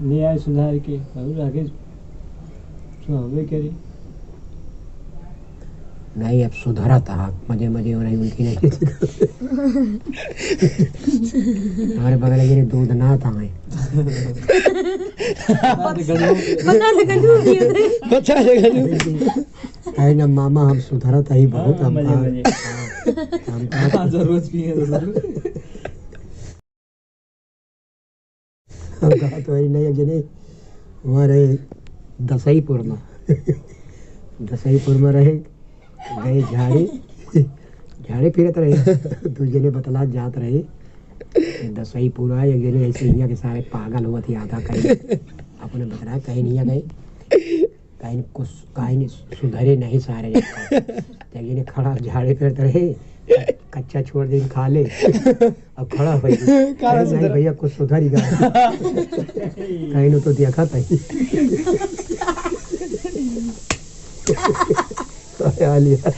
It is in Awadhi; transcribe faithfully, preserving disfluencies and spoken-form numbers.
ले आए सुधार के, और आगे सुधारबे करी। नहीं, अब सुधरत हा, मजे मजे हो रही उनकी नहीं। हमारे बगल के दूध ना था है। बता दे गजू। बता दे गजू। बता दे गजू। कहे ना मामा, हम सुधरत ही बहुत, हाँ, हम मजे कहा, मजे। हाँ, हम कहा, हाँ, जरूरत भी है, जरूरत। हम कहा तो वही नहीं, एक जने वहाँ रहे दसईपुर में। दसईपुर में रहे, गए झाड़े, झाड़े फिरत रहे। दू जने बतला जात रहे। दसईपुर आए, एक जने ऐसे हियाँ के सारे पागल हुआ थी, आधा कहीं अपने बतला कहीं नहीं गए। काइन कुछ, काइन सुधरे नहीं सारे। जब ये खड़ा झाड़े फिरत रहे, कच्चा छोड़ दे, खा ले, अब खड़ा हो गई। कारण नहीं सुधरा। भैया, कुछ सुधर ही गया। काइन तो देखा था ही। तो आ लिया।